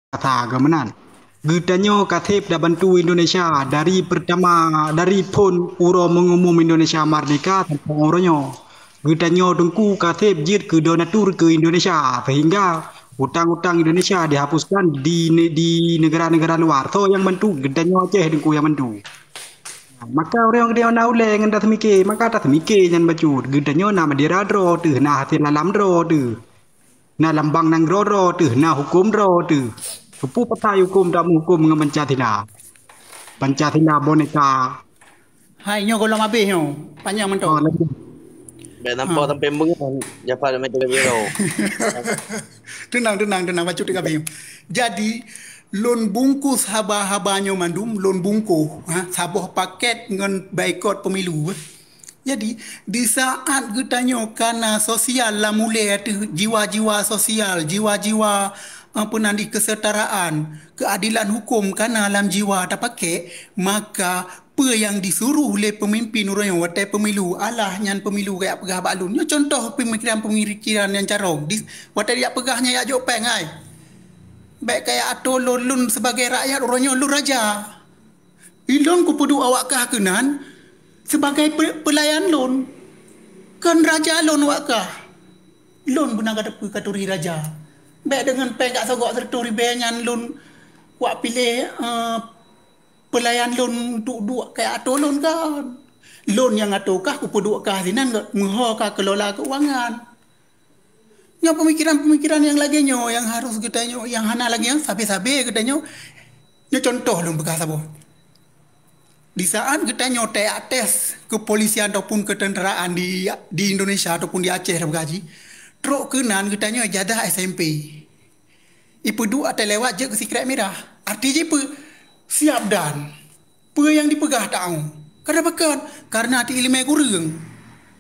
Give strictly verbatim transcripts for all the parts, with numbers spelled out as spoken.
Kata geuh meunan. Geutanyoe ka sép tabantu Indonesia dari pertama, dari phon uroe meungumum Indonesia merdeka sampoe uroe nyoe. Geutanyoe Teungku ka sép jeuet keu donatur keu Indonesia, sehingga utang-utang Indonesia dihapuskan di ne-, di negara-negara luar. Soe nyang bantu? Geutanyoe Aceh Teungku nyang bantu. Maka ureuëng geutanyoe na ulée ngon taseumiké, maka taseumiké nyan bacut. Geutanyoe na meudira droe teuh, na hasé lalam droe teuh. Na lambang nanggroe droe teuh, na huköm droe teuh. Keupeue pasai huköm tameuhuköm ngon Pancasila? Pancasila boneka. Hai, nyoe gohlom habéh nyoe. Panyang mantong. Oh, lagi. Bèk nampak sampai beungoh, Jafar macam tu. Tenang, tenang, tenang. Bacut teuka habéh. Jadi, lôn bungkus haba-haba nyoe mandum, lôn bungkus, ha, saboh paket ngon boikot pemilu, eh. Jadi, di saat geutanyoe kana sosial lam ulée ateueh jiwa-jiwa sosial, jiwa-jiwa, eh, peue nan di kesetaraan, keadilan hukum kana lam jiwa tapaké, maka peue nyang disuruh lé pemimpin uroe nyoe watée pemilu, alah nyan pemilu kajak peugah bak lôn. Nyoe contoh pemikiran-pemikiran nyang carông. Di, watée jak peugah nyan jak jok péng, ai. Bèk kajak atô lôn, lôn sebagai rakyat uroe nyoe lôn raja. Ilôn kupeuduek awak kah keunan sebagai pe-, peulayan lôn. Kon raja lôn awak kah. Lôn beuna ka teupeu katuri raja. Bèk deungon péng ka sogok sireutoh ribèe nyan lôn wak piléh, eh, peulayan lôn untuk duek kajak atô lôn kon. Lôn nyang atô kah kupeuduek kah sinan meuho ka keulola keuangan. Nyoe pemikiran-pemikiran nyang lagée nyoe nyang harus geutanyoe, nyang hana lagée nyan sabe-sabe geutanyoe. Nyoe contoh lôn peugah saboh. Di saat geutanyoe tayak tes kepolisian ataupun ketenteraan di, di Indonesia ataupun di Aceh tapeugah jih, trok keunan geutanyoe ijazah S M P. Ipeuduek até lewat jeuet keu sikrek mirah. Arti jih peue? Siap dan. Peue nyang dipeugah tahu. Karena pakon? Karena até ileumèe kureueng.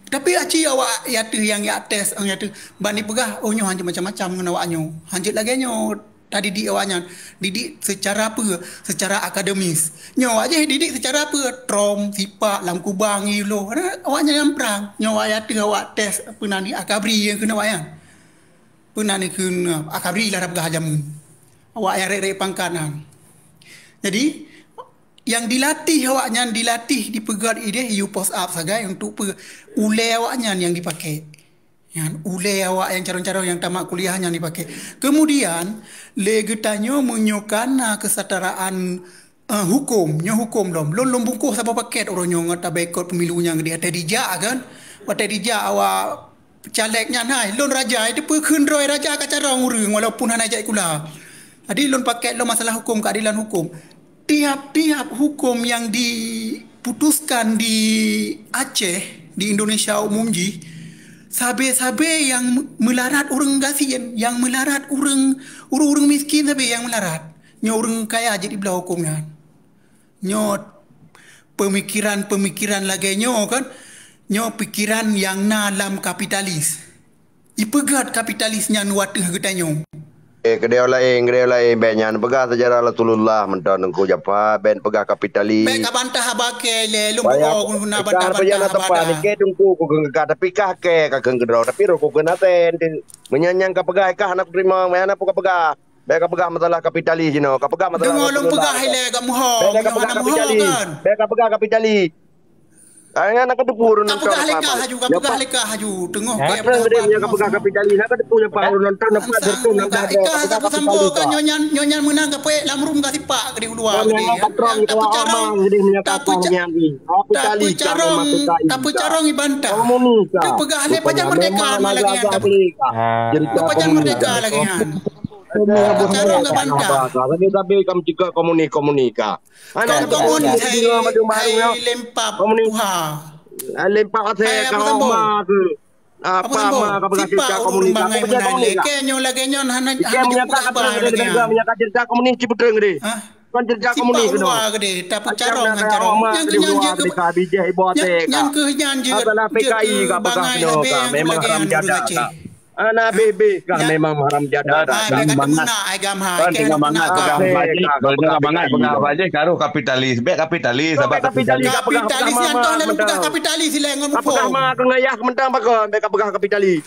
Tapi aci awak ateueh nyang yak tes, nyang ateueh ban dipeugah, oh, nyoe hanjeuet macam-macam ngon awak nyoe. Hanjeuet lagée nyoe tadidik awak nyan. Didik secara peue? Secara akademis. Nyoe awak jih didik secara peue? Trom, sipak, lam kubang, iloh. Karena awak nyan nyang prang. Nyoe awak ateueh awak tes peue nan ni akabri nyang keuneuk awak nyan. Peue nan ni keuneuk akabri lah tapeugah jameun. Awak nyang rek-rek pangkat nyan. Jadi, nyang dilatih awak nyan dilatih dipeugét idéh you post up sagai untuk pe-, ulée awak nyan nyang dipakai. Nyan, ulée awak nyang carông-carông nyang tamat kuliah nyan dipakai. Kemudian, lé geutanyoe meunyoe kana kesetaraan, eh, hukum, nyoe hukum lom. Lôn, lôn bungkôh saboh paket uroe nyoe ngon taboikot pemilu nyan geude. Watée dijak kan? Watée dijak awak caleg nyan hai, lôn raja, itu peue kheun droe raja ka carông ureuëng walaupun hana jak sikula. Jadi lôn paket lom masalah hukum, keadilan hukum. Tiap-tiap hukum yang diputuskan di Aceh, di Indonesia umum jih, sabe-sabe yang meularat ureuëng gasien, yang meularat ureuëng, ureuëng-ureuëng miskin sabe yang meularat. Nyoe ureuëng kaya jeuet jibloe hukum nyan. Nyoe pemikiran-pemikiran lagée nyoe kan, nyoe pikiran nyang na lam kapitalis. Ipeugét kapitalis nyan u ateueh geutanyoe. Eh, keudéh laén, keudéh laén, bèk nyan peugah sejarah Rasulullah mantong Teungku Jafar, bèk peugah kapitalis. Bèk ka bantah haba kée lé, lôn beuo guna bantah-bantah haba dah. Nike Teungku ku kheun keu ka, tapi kah kée ka kheun keudroe, tapi roh ku kheun aten. Meunyan nyang ka peugah kah hana kuteurimong, meuhana peue ka peugah. Bèk ka peugah masalah kapitalis jinoe, ka peugah masalah Rasulullah. Deungoe lôn peugah ilée ka meuho, bèk ka peugah kapitalis. Bèk ka peugah kapitalis. Ai nyan ka teupeu ureuëng nonton. Ka peugah lé kah haju, ka peugah lé kah haju. Teungoh ka peugah kapitalis, na ka teupeu nyan ureuëng nonton, na ka teupeu nyan. Ka peugah kapitalis. Nyoe nyan, nyoe nyan meunang ka peuék lam rum ka sipak di uluwa. Nyoe nyan patron, tapi carông, tapi carông ibantah. Komunis ka. Ka peugah lé pajan merdeka lagée nyan. Ka pajan merdeka lagée nyan. Carông ka bantah. Sabe-sabe ka meucegah komunis-komunis ka. Hana komunis hai, hai lempap tuha. Lempap asai ka ma ke. Apa ma ka peugah cerita komunis? Apa bangai meunan lé? Kée nyoe lagée nyoe hana, hana jeuet peugah haba lagée nyan. Meunyoe ka cerita komunis cipeutreng deh. Kon cerita komunis tu. Sipak uluwa geude, tapeucarông ngon carông. Nyang keu nyan jeuet keu, nyang keu nyan jeuet keu bangai lagée nyan lagée nyan. Anak bebek kah memang haram jadah. Ai, bèk ka teumeunak ai gam hai. Kan tengah mangat pegang bajik, tengah mangat pegang bajik, karoh kapitalis. Bèk kapitalis, sabab kapitalis. Kapitalis nyan toh lalu peugah kapitalis ilée ngon muphom. Peugah ma keu ngayah mentang pakon, bèk ka peugah kapitalis.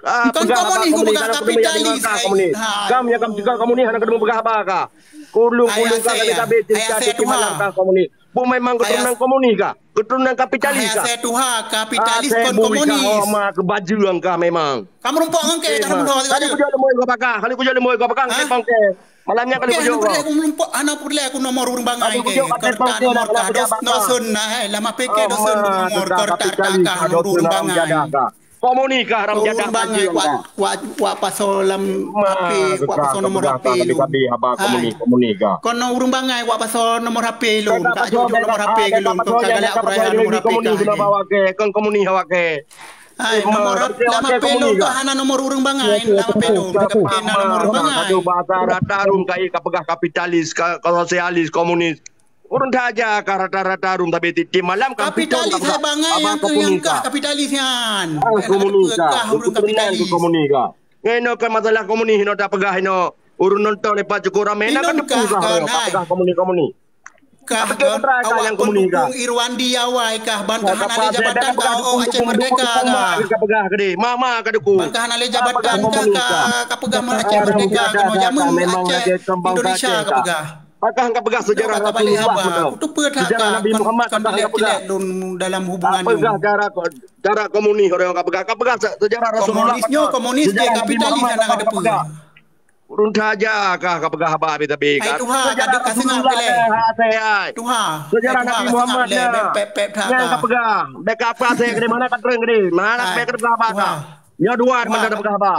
Ah, peugah haba komunis, kapitalis, komunis. Kam nyang kam juga komunis, hana keudeueng peugah haba ka. Kulung-kulung ka, kabeh-kabeh, tiga titik malam ka komunis. Bukan memang keturunan komunis ka? Keturunan kapitalis ka? Hai, asai tuha, kapitalis kon komunis. Ka, ma, keubaju ka memang. Kamu rumpok ngon ke, dah mudah. Kali kujak lemoi gua pakah, kali kujak lemoi gua pakah, ngon ke. Malam nyan kali kujak gua. Aku melumpok, hana peureulèe aku nomor ureueng bangai ke. Kertas nomor ka, dos, dosen, nah, eh, lama pikir dosen nomor, kertas ka, nomor ureueng bangai. Komunis kah, haram jadah bangai, wak, wak, wak pasoe lam H P, wak pasoe nomor H P lôn. Hai. Komunis, komunis kah? Kono ureueng bangai wak pasoe nomor H P lôn. Ka pasoe nomor H P lôn, ka galak ureueng nomor H P komunis kah. Kon komunis awak ke. Hai, nomor lam H P lôn kah hana nomor ureueng bangai, lam H P lôn, ka pina nomor ureueng bangai. Aduh, bahasa rata rum kai ka peugah kapitalis, ka, ka sosialis, komunis. Ureueng that aja ka rata-rata rum, tapi tiep-tiep malam ka kapitalis hai bangai nyang kah, kapitalis nyan. Ah, komunis kah, ureueng kapitalis. Komunis kah. Ngai inoe kan masalah komunis inoe tapeugah inoe. Ureueng nonton lepas cukup ramai, nak ka teupeu kah, ka peugah komunis-komunis. Kah kon awak pendukung Irwandi awai kah, ban kah hana lé jabatan kah, oh, Aceh Merdeka kah. Ka peugah gede, mama ka dukung. Ban kah hana lé jabatan kah, ka, ka peugah Aceh Merdeka kah, jameun Aceh Indonesia ka peugah. Pakah ka peugah sejarah Rasulullah. Sejarah Nabi Muhammad ka peugah. Lôn dalam hubungan. Ka peugah cara, cara komunis orang ka peugah. Ka peugah se-, sejarah Rasulullah. Komunis nyoe, komunis dia kapitalis hana ka peugah. Ureueng that aja kah ka peugah haba habéh-habéh kah. Hai tuha, ka deuh ka seungab lé. Tuha. Sejarah Nabi Muhammad nyan. Pep-pep that. Nyan ka peugah. Bèk ka peugah asai gede, mana ka treun gede. Mana bèk ka peugah haba kah. Nyoe dua mantong ka peugah haba.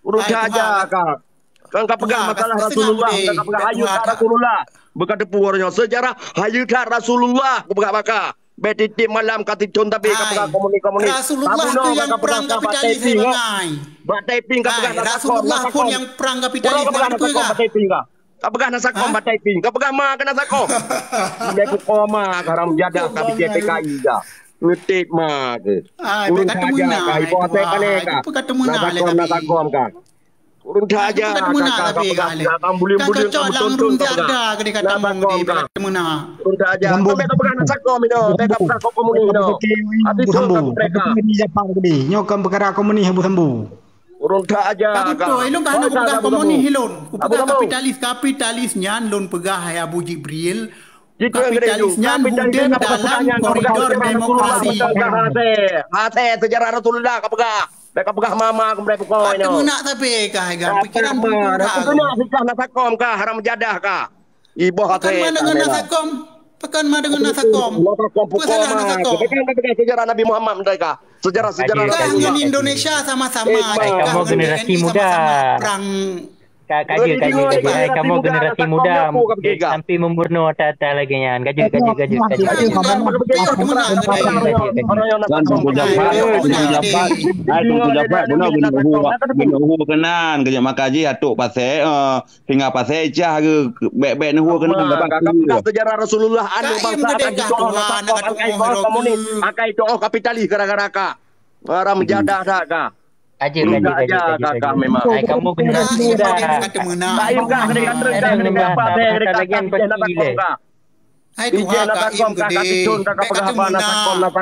Ureueng that aja kah. Kan ka peugah masalah Rasulullah, kan ka peugah hayeue that Rasulullah. Beuka teupeu uroe nyoe sejarah hayeue that Rasulullah ka peugah haba kah. Bèk tiep-tiep malam ka titôn tapi ka peugah komunis-komunis. Rasulullah tu nyang prang kapitalis bangai. Bak typing ka peugah na Rasulullah pun nyang prang kapitalis. Ka peugah na Sakom bak typing ka. Ka peugah na Sakom bak typing. Ka peugah ma keunan Sakom. Bèk pukoma ka haram jadah ka pikir P K I ka. Ngeutip ma ke. Ureueng that aja ka iboh até ka lé ka. Na Sakom, na Sakom ka. Ureueng that aja ka, ka, ka peugah, ka buleuen-buleuen ka meuthon-thon ka peugah. Na Sakom ka. Ureueng that aja. Sampai ka peugah na Sakom inoe, sampai ka peugah komunis inoe. Hati tu ka mereka. Nyoe kan peukara komunis Abu Sambu. Ureueng that aja ka. Ka beutôi, ilôn ka hana kupeugah komunis ilôn. Kupeugah kapitalis, kapitalis nyan lôn peugah hai Abu Jibril. Kapitalis nyan wujud dalam koridor demokrasi. Hase, hase sejarah Rasulullah ka peugah. Bèk ka peugah mama keumeurah pukon nyoe. Ka teumeunak tapi kah, Igan. Pikiran buruk kah. Ka teumeunak sikah na Sakom kah, haram jadah kah. Iboh hase. Pakon ma deungon na Sakom? Pakon ma deungon na Sakom? Na Sakom pukon ma. Pakon ka peugah sejarah Nabi Muhammad mereka. Sejarah-sejarah Rasulullah. Ngon Indonesia sama-sama. Hai, kamoe generasi muda. Perang Ka, ka jeuet, ka jeuet, ka jeuet. Hai, kamoe generasi muda, sampai membunuh ata-ata lagèe nyan. Ka jeuet, ka jeuet, ka jeuet, ka jeuet. Kan Teungku Jafar, Teungku Jafar. Hai, Teungku Jafar, beuna geuneuk uhu, geuneuk uhu keunan. Geujak maka jih atok pasé, eh, singa pasé icah geu bèk-bèk neuhu keunan. Ka peugah sejarah Rasulullah, aneuk bansa akan jitu'oh na Sakom, akai tu'oh komunis, akai tu'oh kapitalis gara-gara ka. Haram jadah that ka. Ka jeuet, ka jeuet, ka jeuet, ka jeuet, ka jeuet. Hai, kamoe generasi muda. Hai, tuha ka im gede.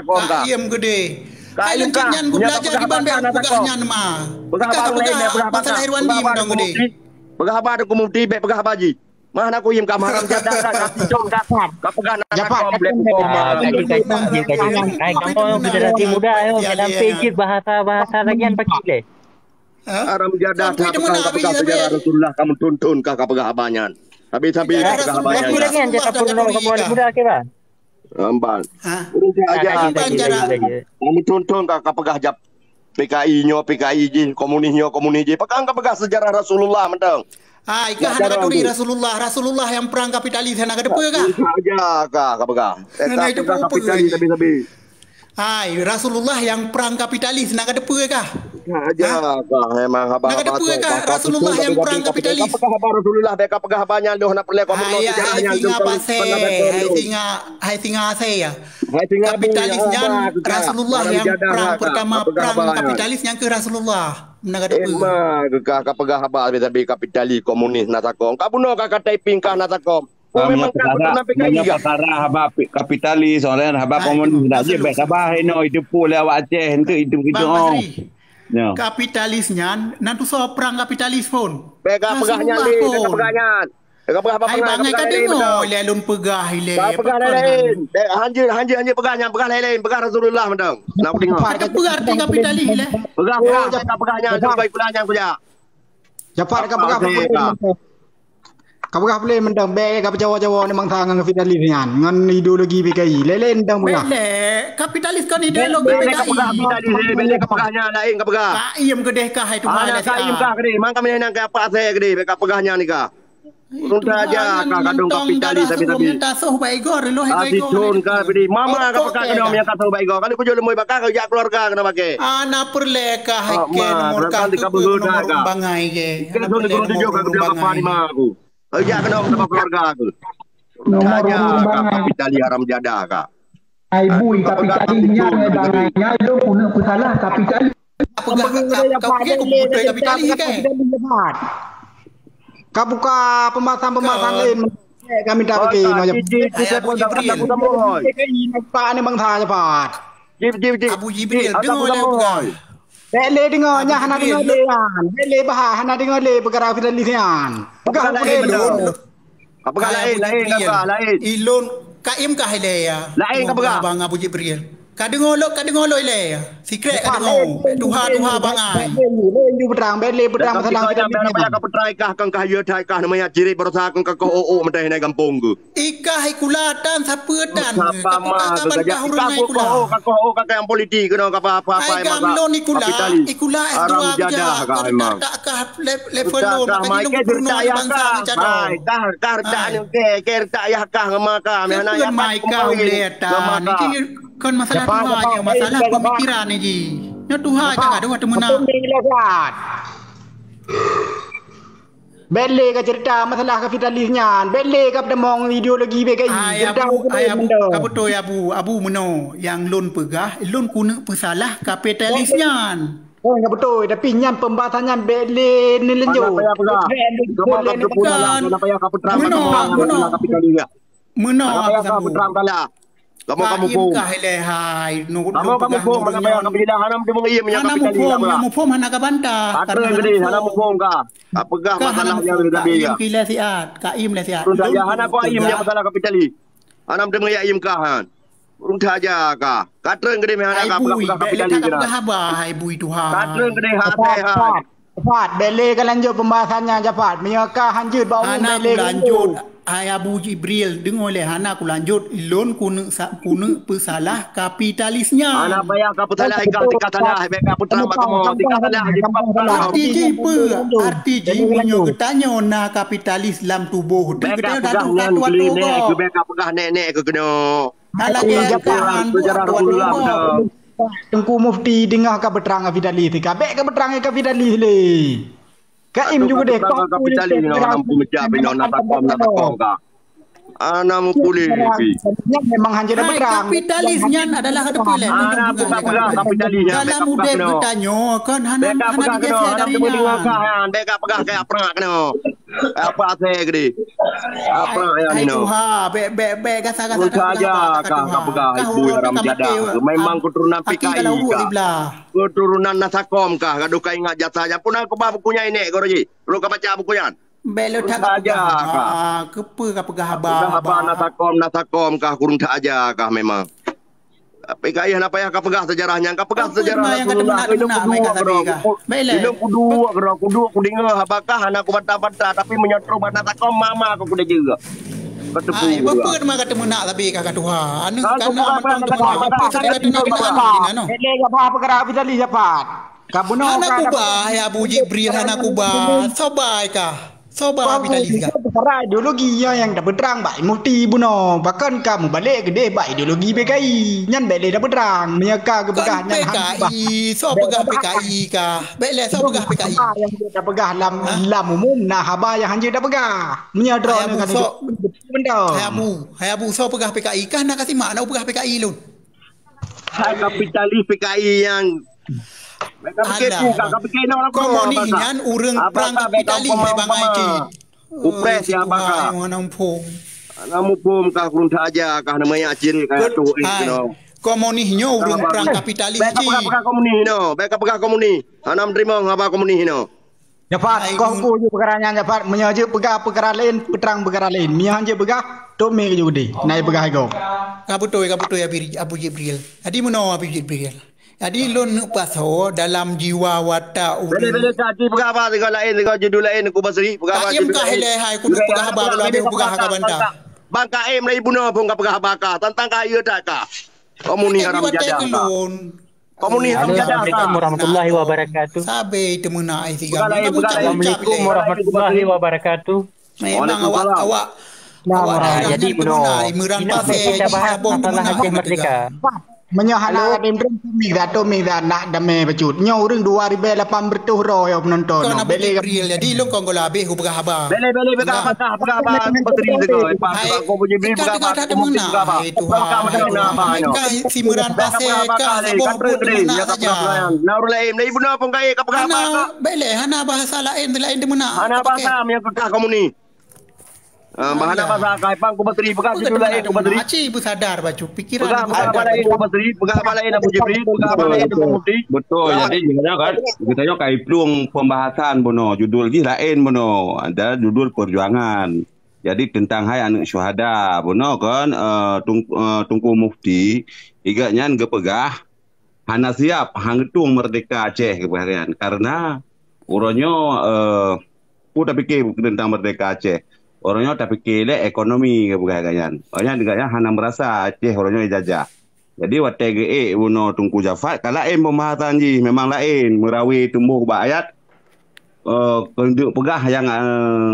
Ka im gede. Hai, leungkap nyan geupeulaja kiban bèk peugah nyan ma. Peugah haba lé, peugah haba ka. Peugah haba Teungku Mufti, bèk peugah haba jih. Mah na kuyiem ka haram jadah ka, ka titong ka. Ka peugah na Sakom bleh pukon ma. Hai, kamoe generasi muda nyoe, ka sampai jeuet bahasa-bahasa lagèe nyan pakri lé. Haram jadah ka peugah, ka peugah sejarah Rasulullah, ka meuthon-thon ka, ka peugah haba nyan. Habis-habis ka peugah haba nyan. Lagèe nyan jeuet ka peurunoe kamoe aneuk muda, oke, bah? Lambat. Ha? Ureueng aja. Lagi, lagi, lagi, lagi. Kamu tuntung ka, ka peugah jap P K I nyoe, P K I jih, komunis nyoe, komunis jih. Pakon ka peugah sejarah Rasulullah mantong. Hai, kah hana katuri Rasulullah. Rasulullah nyang perang kapitalis hana kateupeue kah? Ureueng aja ka, ka peugah. Eh, hana ka peugah kapitalis sabe-sabe. Hai, Rasulullah nyang perang kapitalis na kateupeue kah? Ureueng aja ka, memang haba-haba. Na kateupeue kah Rasulullah nyang perang kapitalis? Ka peugah haba Rasulullah, bèk ka peugah haba nyan lôn, hana peureulèe kau. Hai, hai, singa pasé, hai, singa, hai, singa asé ya. Kapitalis nyan Rasulullah nyang perang pertama, perang kapitalis nyang keu Rasulullah. Na kateupeue. Emang ka, ka peugah haba sabe-sabe kapitalis, komunis na sakom. Ka bunoe ka, ka typing kah na sakom. Memang ka peugah P K I kah? Meunyoe peukara haba kapitalis, orang haba komunis, nak jih bèk sabar inoe, itu pun lé awak Aceh, enteuk itu, itu. Kapitalis nyan, nan tusoe perang kapitalis phon. Bèk ka peugah nyan lé, bèk ka peugah nyan. Hai bangai ka deungoe lé lôn peugah ilèe. Ka peugah laén-laén. Bèk, hanjeuet, hanjeuet, hanjeuet peugah nyan, peugah laén-lain, peugah Rasulullah mantong. Nak peudeugoe. Ka teupeue arti kapitalis ilèe? Peugah, peugah, ka peugah nyan, sampai peugah nyan kujak. Japat ka peugah. Ka peugah puléh mantong, bèk ka peucawa-cawa ngon bangsa ngon kapitalis nyan, ngon ideologi P K I. Lé-lé mantong peugah. Bèk lé, kapitalis kon ideologi P K I. Bèk lé ka peugah kapitalis, bèk lé ka peugah nyan laén ka peugah. Kaiem keudeh kah hai tuha ilèe. Kaiem kah keudeh, man kami nang ka apa asai keudeh, bèk ka peugah nyan ni kah. Ureueng aja ka kadong kapitalis sabe-sabe. Tasoh bak igoe, reloh igoe. Asithon ka bidi. Mama ka peugah keunoe nyang ka tasoh bak igoe. Kali kujok leumoi bak kah, jak keuluarga keunoe bak kah. Hana peureulèe kah hai kèe nomor kah, keu nomor ureueng bangai kèe. Hana peureulèe nomor ureueng bangai. Aja keunoe sama keluarga aku. Nomor ureueng bangai. Kapitalis haram jadah ka. Ai bui kapitalis nyan, bangai nyan, lôn keuneuk peusalah kapitalis. Peugah ka, ka, ka, ka, kapitalis, kan? Ka buka pembahasan-pembahasan lain. Ka minta bagi. Abu Jibril. Buka ni bangsa cepat. Jip, jip, jip. Abu Jibril, deungoe lé peugah. Bèk lé deungoe, nyan hana deungoe lé nyan. Bèk lé bahas, hana deungoe lé peukara kapitalis nyan. Peugah Abu Jibril. Ka peugah laén, laén, ka peugah laén. Ilôn kaiem kah ilèe ya? Laén ka peugah. Abang Abu Jibril. Ka deungoe lôn, ka deungoe lôn ilèe ya? Sikrek ka deungoe. Tuha-tuha bangai. Bèk lé, bèk lé peutrang, bèk lé peutrang masalah kapitalis nyan. Ka peutrang kah, kon kah yue that kah, nama ya cirit baroesa kon ka koh ôk-ôk meutai nai gampông geuh. Ikah ikula tan sapeue tan. Sapa ma ka gajah ikah koh ôk, ka koh ôk ka nyang politik keunoe ka apa-apa. Ai gam lôn ikula, ikula S dua geuja, ka tak kah level lôn, ka jilôn gubernur bangsa geucadong. Kah, kah retak ni, ke, ke retak yah kah ngon ma kah. Keupeue mai kah ulèe tan? Niki kon masalah tuha nyoe, masalah pemikiran ni ji. Nyoe tuha aja gadoh ateueh meunan. Bèk lé ka cerita masalah kapitalis nyan. Bèk lé ka peutamong ideologi P K I. Cerita Abu, ai Abu, ka beutôi Abu, Abu meunoe nyang lôn peugah, lôn keuneuk peusalah kapitalis nyan. Oh, ka beutôi, tapi nyan pembahasan nyan bèk lé neulanjut. Mana payah peugah. Bèk lé, bèk lé. Mana payah ka peutamong masalah kapitalis nyan. Meunoe. Hana payah ka peutrang salah. Kamoe ka muphom. Kamoe ka muphom, hana payah ka peujeulaih, hana meuteumé iem nyang kapitalis. Hana muphom, hana muphom, hana ka bantah. Ka trön keudeh, hana muphom ka. Ka peugah masalah nyang leubeh. Ka iem lé siat, ka iem lé siat. Hana ka iem nyang masalah kapitalis. Hana meuteumé iem ka han. Ureueng that aja ka. Ka trön keudeh meuhana ka peugah-peugah kapitalis. Hai bui, bèk lé that ka peugah haba, hai bui tuha. Ka trön keudeh hase hai. Jafar, bèk lé ka lanjut pembahasan nyan, Jafar. Meunyoe ka hanjeuet bak ulôn, bèk lé ka lanjut. Hai Abu Jibril, deungoe lé, hana kulanjut. Lôn keuneuk sa-, keuneuk peusalah kapitalis nyan. Hana payah ka peusalah, ka salah, bèk ka peutrang bak kamoe. Tika salah, tika peutrang. Arti jih peue? Arti jih meunyoe geutanyoe na kapitalis lam tuboh, bèk ka peugah nyan keuneuk, bèk ka peugah nèk-nèk keu keunoe. Alah, sejarah, sejarah ulang dah. Teungku Mufti deungoe ka peutrang kapitalis, ka bèk ka peutrang kapitalis lé. Ka iem juga deh, kapitalis nyoe hana meupeumeucah, nyoe na takong, na takong ka. Hana meupuléh pi. Nyan memang hanjeuet peutrang. Kapitalis nyan adalah ada peuleuen. Hana buka-buka kapitalis nyan. Dalam udép geutanyoe kan hana, hana digeser dari nyan. Bèk ka peugah kaya prak keunoe. Apa asai gede? Apa yang ni no? Hai tuha, bèk, bèk, bèk gasa-gasa. Ureueng that aja kah ka peugah ibu haram jadah. Memang keturunan P K I kah. Keturunan na sakom kah, gadoh ka ingat jasa nyan. Pun aku bah buku nyan inék, guru ji. Perlu ka baca buku nyan. Bèk lé that aja kah. Keupeue ka peugah haba? Peugah haba na sakom, na sakom kah, ureueng that aja kah memang. Tapi ka hana payah ka peugah sejarah nyan, ka peugah sejarah Rasulullah. Ilôn kuduek keudroe, kuduek, kuduek kudeungoe haba kah hana kubantah-bantah, tapi meunyoe troh bak na sakom mama ku kudeungoe. Ai, beutôi teuma ka teumeunak sabe ka ka tuha. Aneuk ka na mantong teumeunak. Apa sabe ka teumeunak keunan, no? Lé ka bah peukara Abu Talib dapat. Ka bunoe hana kubah, hai Abu Jibril, hana kubah. Soe ba ai ka. Soe ba Abu Talib ka. Peukara ideologi nyan nyang tapeutrang bak Mufti bunoe. Bahkan ka mubalek keudeh bak ideologi P K I. Nyan bèk lé tapeutrang. Meunyoe ka geupeugah nyan hana kubah. P K I, soe peugah P K I ka. Bèk lé soe peugah P K I. Haba nyang hanjeuet tapeugah lam, lam umum, na haba nyang hanjeuet tapeugah. Meunyoe droeneuh ka Beutôi. Hai Abu, hai Abu, soe peugah P K I? Kah na ka simak na peugah P K I lôn. Hai kapitalis P K I nyang. Ka pikir tu, ka pikir nak orang komunis nyan ureueng perang kapitalis hai bangai cit. Upres ya baka. Hana muphom. Hana muphom ka kurun saja ka nama yak ciri ka tu. Komunis nyoe ureueng perang kapitalis cit. Bèk ka peugah komunis no. Bèk ka peugah komunis. Hana meuteurimong haba komunis no. Jafar, koh ku jeuet peukara nyan, Jafar. Meunyoe jeuet peugah peukara laén, peutrang peukara laén. Meunyoe han jeuet peugah, tok mé keujeuet udeh. Nai peugah igoe. Ka beutôi, ka beutôi, Abi, Abu Jibril. Jadi meunoe, Abi Jibril. Jadi lôn neuk pasoe dalam jiwa watak ureueng. Boleh, boleh, ka ji peugah haba sigoe laén, sigoe judul laén, ku Basri, peugah haba judul laén. Ka im kah ilèe hai, ku neuk peugah haba, kalau habéh peugah haba bantah. Bang Kaim lagi bunoe phôn ka peugah haba kah, tantang ka yue that kah. Komunis haram jadah kah. Komunis. Halo, assalamualaikum warahmatullahi wabarakatuh. Sabe teumeunak ai tiga. Assalamualaikum warahmatullahi wabarakatuh. Memang awak, awak, awak daerah jadi nyan teumeunak, Imran Pasé, kita bahas masalah Aceh Merdeka. Meunyoe hana Raden Rum, miza tu miza nak damé bacut. Nyoe ureueng dua ribu lapan ratus roh nyang penonton. Kau nak jadi lôn kon gola habéh ku peugah haba. Bele, bele, peugah haba, peugah haba, peugah haba. Hai, peugah haba, peugah haba. Hai, Tuhan. Ka si Imran Pasé ka saboh peuteumeunak saja. Na ureueng laén, na ibu na pun kaya ka peugah haba. Hana, bele, hana bahasa laén, laén teumeunak. Hana bahasa nyang peugah komunis. Ah, bahasa bahasa kai pang ku Basri, peugah situ laén ku Basri. Aci beusadar bacut pikiran. Peugah haba laén ku Basri, peugah haba laén Abu Jibril, peugah haba laén Abu Mufti. Betul. Jadi, geutanyoe kan, geutanyoe ka iplueng pembahasan bunoe, judul jih laén bunoe. Ada judul perjuangan. Jadi tentang hai aneuk syuhada bunoe kan, eh, Tung-, eh, Teungku Mufti, igat nyan geupeugah hana siap, han geutueng merdeka Aceh geupeugah nyan. Karena uroe nyoe, eh, peue tapike tentang merdeka Aceh. Uroe nyoe tapike lé ekonomi geupeugah nyan. Uroe nyan geupeugah nyan hana meurasa Aceh uroe nyoe jijajah. Jadi watèe geuék bunoe Teungku Jafar, ka laén pembahasan jih, memang laén, meurawe tumboh bak ayat, eh, keuneuk peugah nyang, eh,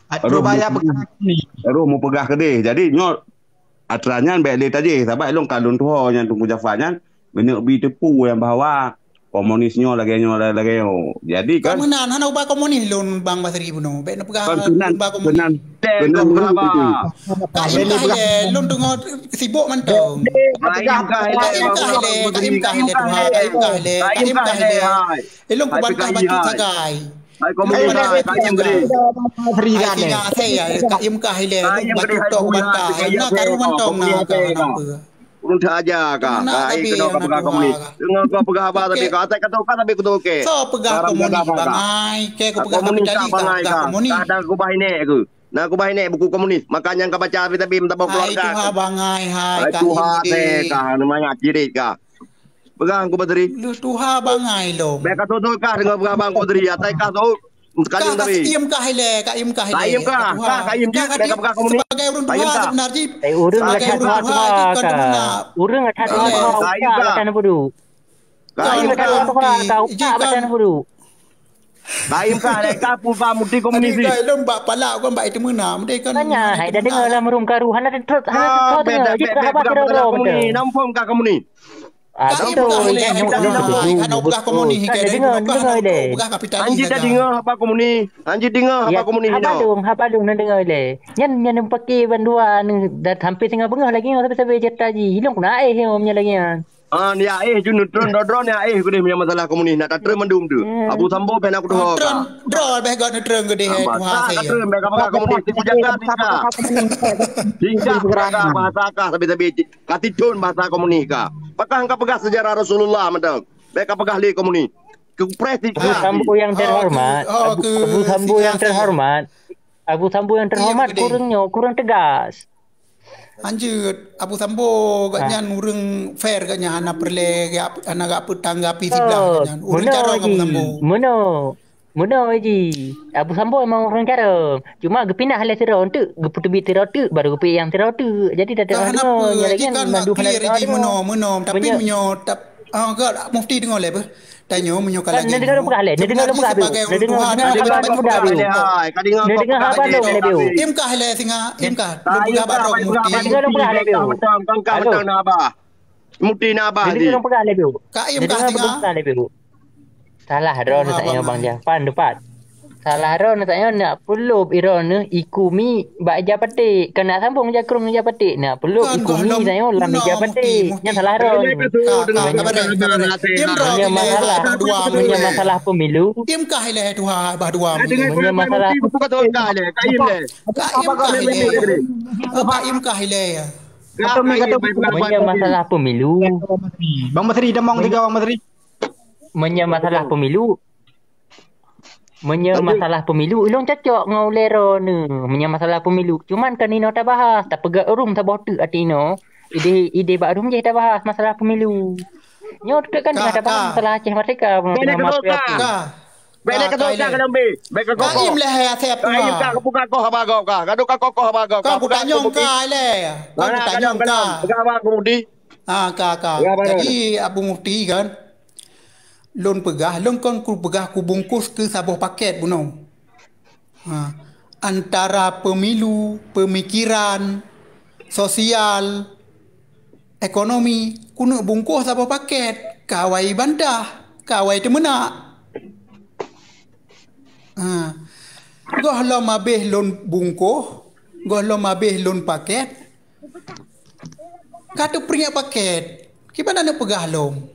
At-, roh rubaya meupeugah, peugah ni. Roh meupeugah keudeh. Jadi nyoe atra nyan bèk lé tajih, sabab lôn ka lôn tuho nyan Teungku Jafar nyan, meunyoe bi teupeu nyang bahwa komunis nyoe lagèe nyoe, lagèe nyoe. Jadi kan meunan, hana ubah komunis lôn Bang Basri bunoe. Bèk neupeugah ubah komunis. Keunan, keunan dulu tu. Ka im kah ilèe, lôn teungoh sibok mantong. Ka im kah ilèe, ka im kah ilèe, Tuha, ka im kah ilèe, ka im kah ilèe. Eh, lôn kubantah bacut sagai. Hai komunis, hai, ka im kah ilèe. Hai singa asai, ka im kah ilèe. Lôn bacut tok kubantah. Na karu mantong na ka hana peue. Ureueng that aja kah. Hai keunoe ka peugah komunis. Deungoe kau peugah haba tapi kau atai ka tokah tapi kutoke. Soe peugah komunis bangai? Keu kupeugah kapitalis kah, peugah komunis. Ka ada kubah inék aku. Na kubah inék buku komunis. Maka nyang ka baca tapi-tapi meutabong keluarga. Hai tuha bangai, hai Tuha teh kah, mangat cirit kah. Peugah Teungku Basri. Lheueh tuha bangai lom. Bèk ka tutoe kah deungoe peugah Bang Teungku Basri. Atai kah tu. Sekali tapi. Ka im kah ilèe, ka im kah ilèe. Ka im kah, ka im jeuet, bèk ka peugah komunis. Sebagai ureueng tuha sebenar jih. Eh, ureueng ka that tuha-tuha kah. Ureueng ka that tuha-tuha, utak batan peudu. Ka im kah. Ureueng ka that tuha-tuha, utak batan peudu. Ka im kah, ilèe ka peugah Mufti komunis. Tadi ka ilôn bak palak kon bak itu meunan. Mending kan. Tanya, hai dah deungoe lam rum karu, hana teutôt, hana teutôt deungoe. Jih peugah haba sidroe-droe beutôi. Nampung kah komunis. Ah, betul. Ka im kah ilèe, ka im kah ilèe. Hana peugah komunis, ka deungoe, deungoe ilèe. Peugah kapitalis. Hanjeuet deungoe haba komunis. Hanjeuet deungoe haba komunis. Haba lôn, haba lôn na deungoe ilèe. Nyan, nyan pake bandua ni dah hampir singoh beungoh lagi nyoe sabe-sabe cerita jih. Ilôn keuneuk aéh nyoe meunyoe lagi nyan. Ah, ni aéh ju neutreun droe-droe ni aéh keudeh meunyoe masalah komunis nak tatreun mandum tu. Abu Sambo pih nak kudoh ka. Droe beh gak neutreun keudeh hai tuha saya. Ka treun beh ka peugah komunis tipu jaga tika. Tingkah peugah bahasa kah sabe-sabe. Ka titôn bahasa komunis ka. Pakah ka peugah sejarah Rasulullah mantong. Bèk ka peugah lé komunis. Keu preh tika. Abu Sambo yang terhormat. Abu, Abu Sambo yang terhormat. Abu Sambo yang terhormat kurang nyoe, kurang tegas. Hanjeuet, Abu Sambo gobnyan ureueng fair gobnyan, hana peureulèe, hana gak peutanggapi siblah gobnyan. Ureueng carông Abu Sambo. Meunoe. Meunoe ji. Abu Sambo memang orang cara. Cuma geupinah lé sidroe teuk, geupeuteubiet sidroe teuk, baru geupeuék nyang sidroe teuk. Jadi dah Ka hana peue, nyan lagi ji kan mandum mak clear hana ji meunoe, meunoe. Tapi meunyoe tap, ah, ka mufti deungoe lé beuh. Tanyoe meunyoe ka lagèe nyoe, neudeungoe lôn peugah lé, neudeungoe lôn peugah lé. Neudeungoe haba lôn peugah lé. Hai, ka deungoe haba lôn lé beuh. Im kah lé singa, im kah. Lôn peugah bak droe mufti. Neudeungoe lôn peugah lé beuh. Mufti na haba. Neudeungoe lôn peugah lé beuh. Ka im kah singa. Salah droeneuh tanyoe Bang Jah. Pan tepat. Salah droeneuh tanyoe nak peulop droeneuh iku mi bak ija paték. Kan nak sambong ija krong ija paték. Nak peulop iku mi tanyoe lam ija paték. Nyan salah droeneuh. Meunyoe masalah, meunyoe masalah pemilu. Im kah ilèe tuha bah dua. Meunyoe masalah Im kah ilèe. Meunyoe masalah pemilu. Bang Masri, damong tiga Bang Masri. Meunyoe masalah pemilu, meunyoe masalah pemilu, ulôn cocok ngon ulèe droeneuh. Meunyoe masalah pemilu, cuman kan inoe tabahas, tapeugah ureueng saboh teuk ateueh inoe, idéh, idéh bak ureueng jéh tabahas masalah pemilu. Nyoe teuk kan tengah tabahas masalah Aceh Merdeka. Bèk lé ka kokoh ka. Bèk lé ka kokoh ka. Ka im lé hai asèp. Ka im ka, ka buka koh haba gob ka. Ka duka kokoh haba gob ka. Ka butanyong ka lé. Ka butanyong ka. Peugah haba Abu Mufti. Ah, ka, ka. Jadi Abu Mufti kan. Lôn peugah, lôn kon kupeugah kubungkôh keu saboh pakèt bunoe. Ha, antara pemilu, pemikiran, sosial, ekonomi, keuneuk bungkôh saboh pakèt, ka awai bantah, ka awai teumeunak. Ha, gohlom abéh lôn bungkôh, gohlom abéh lôn pakèt, ka teupriek pakèt, kiban aneuk peugah lom.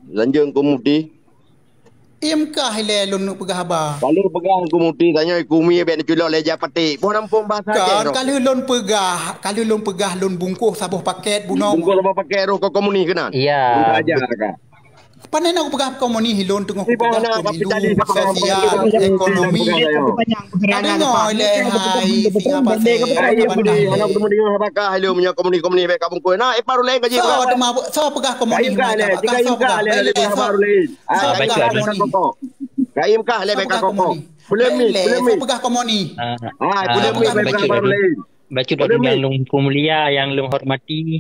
Lanjut Teungku Mufti. Im kah ilèe lôn neuk peugah haba. Ka lheueh peugah Teungku Mufti, tanyoe iku mi bèk neuculok lé ija paték. Boh nampông bahasa Aceh. Kan ka lheueh lôn peugah, ka lheueh lôn peugah lôn bungkôh saboh pakèt bunoe. Bungkôh saboh pakèt roh keu komunis keunan. Iya. Buka aja ka. Pane na kupeugah komunis, lôn teungoh kupeugah pemilu, sosial, ekonomi. Ka deungoe lé hai singa pasé. Hai, hana kudeungoe haba kah lôn meunyoe komunis-komunis bèk ka bungkôh. Na, eh, baru laén ka jih. Soe teuma, soe peugah komunis? Ka im kah lé, ka im kah lé, ka baru laén. Soe peugah komunis? Ka im kah lé bèk ka kokoh. Buleumik, buleumik. Soe peugah komunis? Ah, buleumik bèk ka baru laén. Bacut, nyang lôn peumulia, nyang lôn hormati.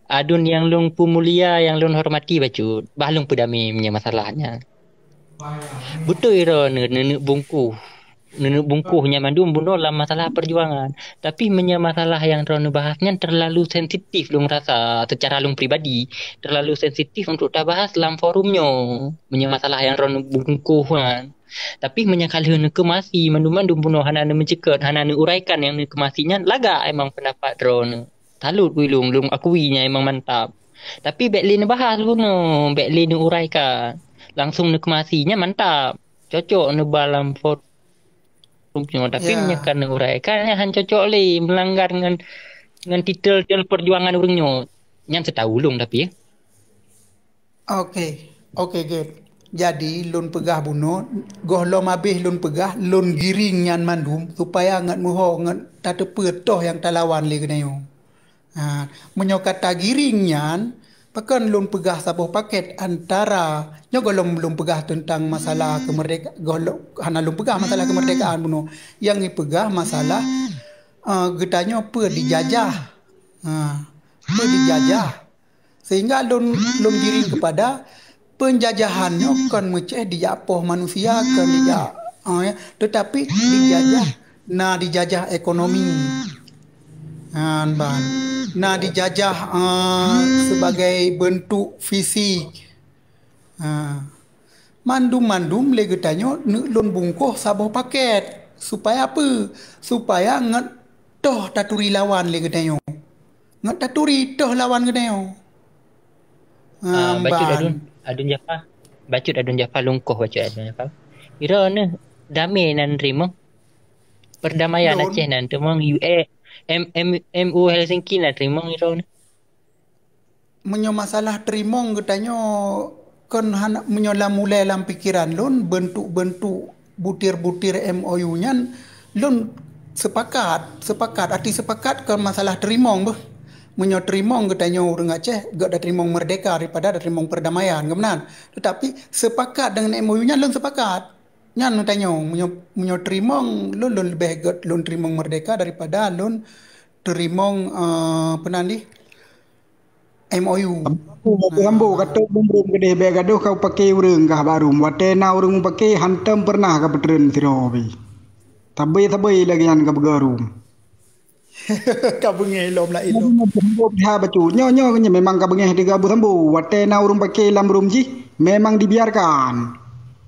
Adun nyang lôn peumulia, nyang lôn hormati bacut, bah lôn peudamé meunyoe masalah nyan. Beutôi droeneuh neuneuk bungkôh. Neuneuk bungkôh nyan mandum bunoe lam masalah perjuangan. Tapi meunyoe masalah nyang droeneuh bahas nyan terlalu sensitif lôn rasa, secara lôn pribadi, terlalu sensitif untuk tabahas lam forum nyoe. Meunyoe masalah nyang droeneuh bungkôh nyan. Tapi meunyoe ka lheueh neukeumasi mandum-mandum bunoe hana neumeuceukeut, hana neuuraikan nyang neukeumasi nyan, lagak emang pendapat droeneuh. Salut keu lôn, lôn akui nyan emang mantap. Tapi bèk lé neubahas bunoe, bèk lé neuuraikan. Langsung neukeumasi nyan mantap. Cocok neuba lam forum nyoe. Tapi meunyoe ka neuuraikan nyan han cocok lé, meulanggar ngon, ngon titel-titel perjuangan ureueng nyoe. Nyan seutahu lôn tapi, ya. Oke, oke, good. Jadi, lôn peugah bunoe, gohlom abéh lôn peugah, lôn giring nyan mandum, supaya ngat meuho, ngat tateupeue toh nyang talawan lé geutanyoe. Ha, meunyoe ka tagiring nyan, pakon lôn peugah saboh pakèt antara, nyoe gohlom lôn peugah teuntang masalah keumerdeka-, gohlom, hana lôn peugah masalah keumeurdekaan bunoe. Nyang ipeugah masalah, eh, geutanyoe peue dijajah. Ha, peue dijajah. Sehingga lôn, lôn giring keupada peunjajahan nyoe kon meucéh dijak poh manusia, kon dijak, ah, ya, teutapi dijajah, na dijajah ekonomi. Nyan ban. Na dijajah, ah, sebagai bentuk fisik. Ah. Mandum-mandum lé geutanyoe neuk lôn bungkôh saboh pakèt. Supaya peue? Supaya ngat toh taturi lawan lé geutanyoe. Ngat taturi toh lawan geutanyoe. Ah, bacut ban. Adun, Adun Jafa. Bacut Adun Jafa lungkoh bacut Adun Jafa. Ira neuh damé nan teurimong. Perdamaian Aceh nan teurimong, U A, M, M, M O Helsinki nan teurimong ira neuh. Meunyoe masalah teurimong geutanyoe kon hana, meunyoe lam ulèe lam pikeran lôn, beuntuk-beuntuk butir-butir M O U nyan, lôn sepakat, sepakat, arti sepakat kon masalah teurimong beuh. Meunyoe teurimong geutanyoe ureuëng Aceh, gét tateurimong meurdehka daripada tateurimong peurdamaian, geuh meunan. Teutapi sepakat deungon M O U nyan lôn sepakat. Nyan geutanyoe, meunyoe, meunyoe teurimong, lôn, lôn leubeh gét lôn teurimong meurdehka daripada lôn teurimong, eh, peue nan dih, M O U. Abu Sambo, kata beumbrum keudeh bèk gadoh ka pake ureuëng kah bak rum. Watèe na ureuëng mupake, hantom peureunah ka peutreun sidroe pih. Sabe-sabe lagèe nyan ka peugah rum. Ka beungéh lom laén lom. Abu Sambo pih bacut. Nyoe, nyoe, nyoe memang ka beungéh teuga Abu Sambo. Watèe na ureuëng pake lam rum jih, memang dibiarkan.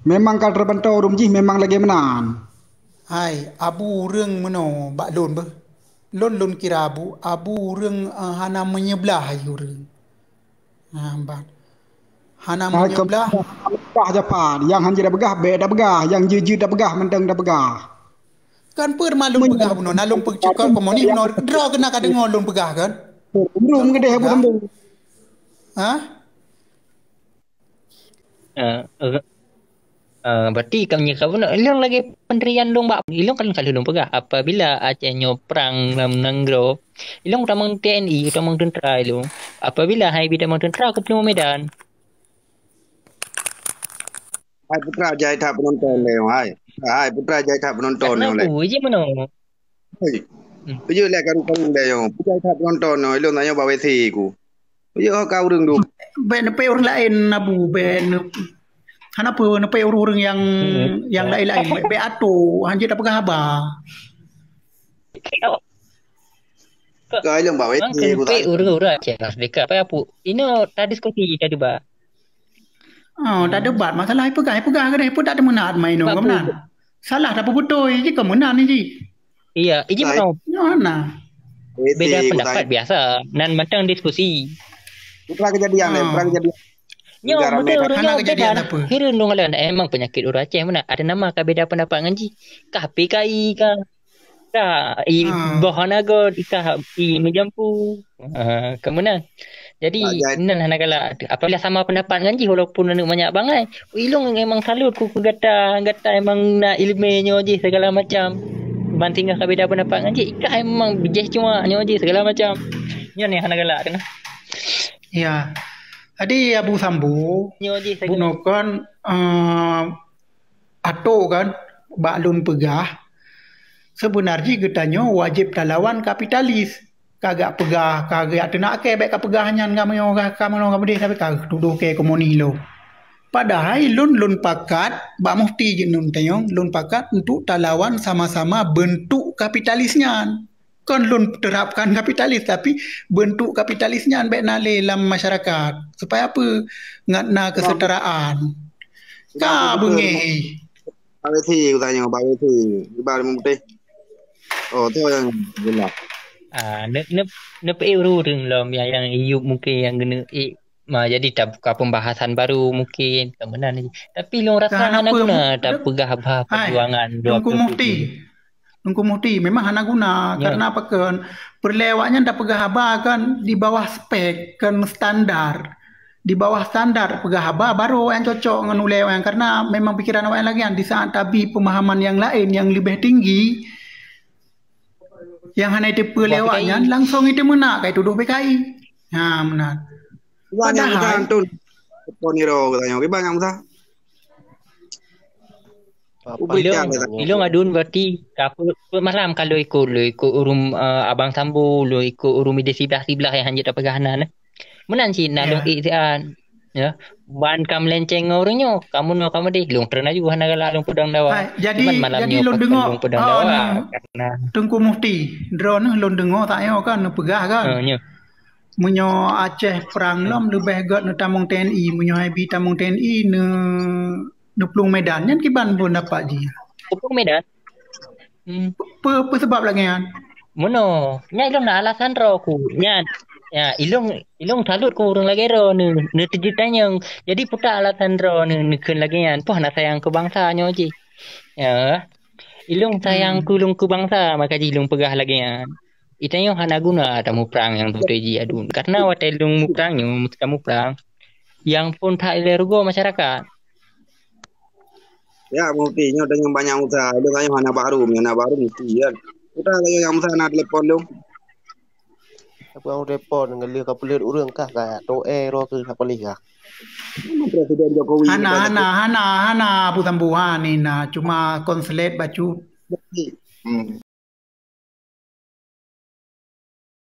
Memang ka teupantoe rum jih memang lagèe meunan. Hai, Abu ureuëng meunoe bak lôn beuh. Lôn, lôn kira Abu, Abu ureuëng, eh, hana meunyeublah hai ureuëng. Ha, ban. Hana meunyeublah. Peugah japat, nyang hanjeuet tapeugah, bèk tapeugah, nyang jeuet-jeuet tapeugah, mantong tapeugah. Kan peue malum peugah bunoe, na lôn peucakap keumoe ni bunoe, droe keuh na ka deungoe lôn peugah kan? Ureuëng keudeh Abu Sambo. Ha? Ah, eh, ah, berarti kamoe ka bunoe. Ilong lagèe pendirian lôn bak, ilong kan ka lheueh lôn peugah. Apabila Aceh nyoe prang lam nanggroe, ilong utamong T N I, utamong teuntara ilong. Apabila hai bi tamong teuntara, keupeue medan. Hai putra jai that penonton lé, hai. Hai putra jai that penonton. Karena lé. Aku je mano. Hei. Hmm. Peujeuet lé karu-karu lé nyoe. Peujai that penonton nyoe. Ilôn tanyoe bak W C ku. Peujeuet ho ka ureuëng tu. Bèk neupèe ureuëng laén, Abu, bèk ne-, hana peue neupèe ureuëng-ureuëng nyang, hmm, nyang laén-laén. Bèk, bèk atô, hanjeuet tapeugah haba. Ka ilôn bak W C ku tadi. Ureuëng-ureuëng Aceh Merdeka, apa, Abu? Inoe tadiskusi tadi, ba. Oh, tadebat masalah peugah, peugah keudeh, peue tak teumeunat mai nyoe, keumeunang. Salah tapeubeutôi, jih keumeunang jih. Iya, iji meunoe. Nyoe na. Beda pendapat biasa, nan mantong diskusi. Putra kejadian, eh, putra kejadian. Nyoe beutôi ureuëng nyoe beda. Hireuen dong lawan emang penyakit ureuëng Aceh meunan. Ada nama ka beda pendapat ngan jih. Kah P K I kah. Kah i boh hana got, kah i meujampu. Ah, keumeunang. Jadi, nan hana galak. Apabila sama pendapat ngan jih, walaupun aneuk manyak bangai, ilong memang salut ku keu gata, gata memang na ileumèe nyoe jih segala macam. Ban singoh ka beda pendapat ngan jih, ikah memang bijéh cuma nyoe jih segala macam. Nyoe ni hana galak keunan. Ya. Jadi Abu Sambu, nyoe jih segala bunoe kan, eh, atô kan, bak lôn peugah, seubeunarjih geutanyoe wajéb talawan kapitalis. Ka gak peugah, ka gak teunak kèe, bèk ka peugah nyan ka meunyoe ka, ka meunyoe ka meudeh, tapi ka tudoh kèe komunis lom. Padahai lôn, lôn pakat, bak mufti jih lôn tanyong, lôn pakat untuk talawan sama-sama beuntuk kapitalis nyan. Kon lôn terapkan kapitalis, tapi beuntuk kapitalis nyan bèk na lé lam masyarakat. Supaya apa? Ngat na kesetaraan. Ka beungéh. Bak W C, ku tanyong, bak W C. Ibarat meubeudeh. Oh, tu nyang jelas. Ah, ne, ne, neupeu ureuëng lom nyang, nyang iyup mungkin nyang geuneuk, eh, ma, jadi tabuka pembahasan baru mungkin, ka meunan. Tapi lôn rasa hana guna tapeugah haba perjuangan dua puluh tujuh. Teungku Mufti, memang hana guna. Ya. Karena apa kan? Peureulèe awaknyan tapeugah haba kan di bawah spek, kan standar. Di bawah standar peugah haba, baru awaknyan cocok ngon ulèe awaknyan. Karena memang pikiran awaknyan lagèe nyan, di saat tabi pemahaman yang lain yang lebih tinggi, yang hana jiteupeue lé awaknyan, langsung jiteumeuna ka jitudoh P K I. Ha, meunan. Padahai Anton, Poniro katanya. Kiban nyang Musa? Ilong, ilong adun berarti ka pe, pe malam ka lôn ikut, lôn ikut ureueng, eh, Abang Sambo, lôn ikut ureueng mideh siblah-siblah nyang hanjeuet tapeugah nan, eh. Meunan cit na lôn ik siat, ya. Ban ka meulenceng ngon ureueng nyoe, ka meunoe ka meudeh, lôn treun laju hana galak lôn peudong dawa. Hai, jadi, cuman malam jadi nyoe lôn deungok, lôn peudong dawa, karena Teungku Mufti, droeneuh lôn deungok tak nyoe kan, neupeugah kan. Ha, nyoe. Meunyoe Aceh prang lom leubeh gèt neutamong T N I, meunyoe hai bi tamong T N I neu, neuplueng Medan, nyan kiban peundapat jih? Neuplueng Medan? Hmm. Pe, pe, peue sabab lagèe nyan? Meunoe, nyan ilong na alasan droe ku. Nyan, ya, ilong, ilong salut ku ureueng lagèe droeneuh, neuteujeuet tanyong. Jadi peue alasan droeneuh neukheun lagèe nyan? Poh na sayang keu bansa nyoe jih. Ya. Ilong sayang keu lôn keu bansa, maka jih ilong peugah lagèe nyan. Geutanyoe hana guna tamuprang nyang beutôi jih adun. Karena watèe lôn muprang nyoe, tamuprang, nyang phôn that ilèe rugoe masyarakat. Ya, Mufti, nyoe tanyoe banyak usaha. Ilong tanyoe hana bak harum, hana bak harum Mufti, ya. Usaha tanyoe nyang usaha na telepon lôn. Apa orang repot ngelih ka peuleuet ureueng kah ka toe roh keu ka paléh kah. Presiden Jokowi Hana, hana, hana, hana Abu Tambuhan ni na. Cuma konslet bacut. Hmm.